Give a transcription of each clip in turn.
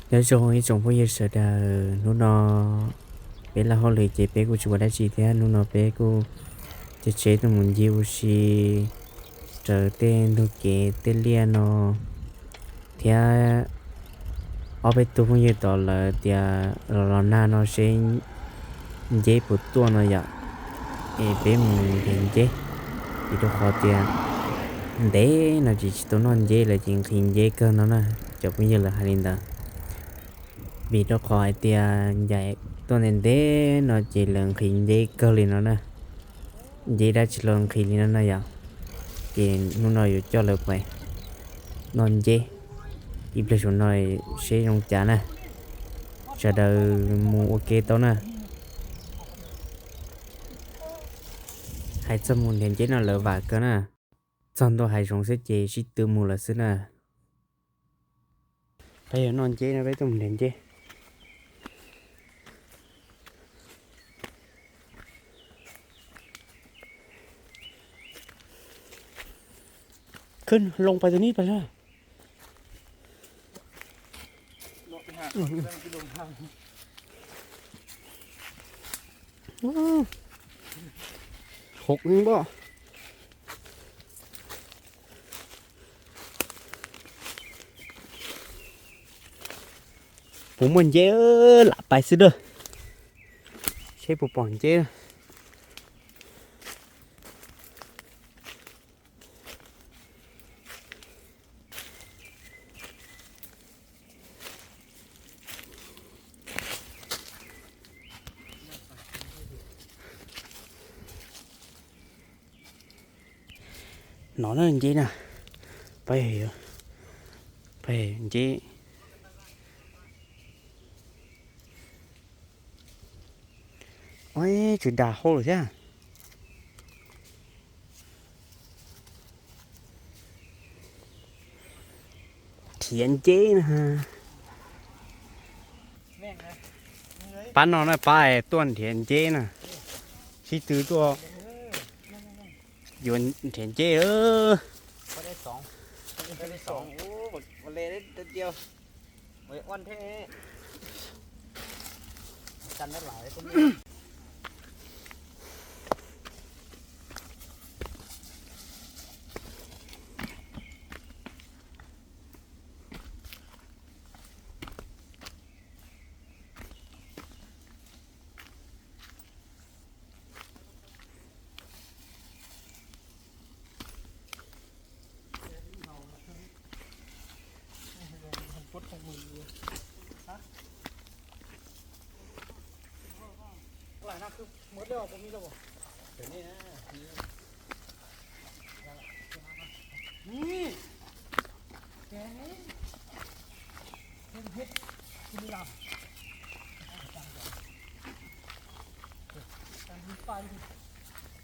Nyob zoo ib tsoom phooj ywg sawv daws, hnub no peb laj hauj lwm ces peb kuj tsis ua dab tsi thiab. Hnub no peb kuj caij tsheb tuaj mus ncig ua si raws tej ntug kev tej liaj no thiab. Ob peb tug phooj ywg tom lawv tias los los nag no seb nceb puas tuaj no yom, es peb mus nrhiav nceb, vim rau qhov tias ntev no ces tsis tau noj nceb lawm ces nqhis nceb kawg no na. Cov phooj ywg lawv hais li ntawd. Vim rau qhov hais tias ncaim tuaj ntev ntev no ces lawv nqhis nceb kawg li no na. Nceb dab tsi los nqhis li no na yom. Ces hnub no yuav coj lawv pais noj nceb ib pliag saum no seb zoo cas na. Sawv daws mus ua ke tau na. Hais txog mus nrhiav nceb no lawv vam kawg na. Txog ntua hav zoov xwb ces sib tw mus lawm xwb na. Peb yuav noj nceb no peb tuaj mus nrhiav nceb. Khwb loo pais tus nib pais lawm. Hov npoj. Puas muaj nceb, lam pais xwb dawb. Seb puas pom nceb. No na nceb na, peb, peb nceb. Ua, tsw dag hauv lawm thiab. Nrhiav nceb na. Pab no na, pab tuaj nrhiav nceb na. Sib tw tuaj yuav nrhiav nceb.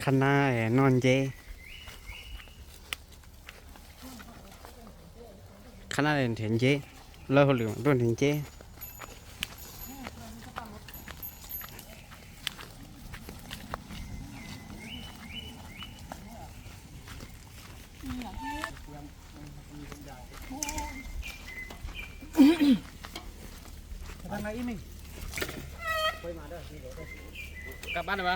Qhab nab noj nceb. Qhab nab nrhiav nceb, lawb hauj lwm tuaj nrhiav nceb. Cam bab na.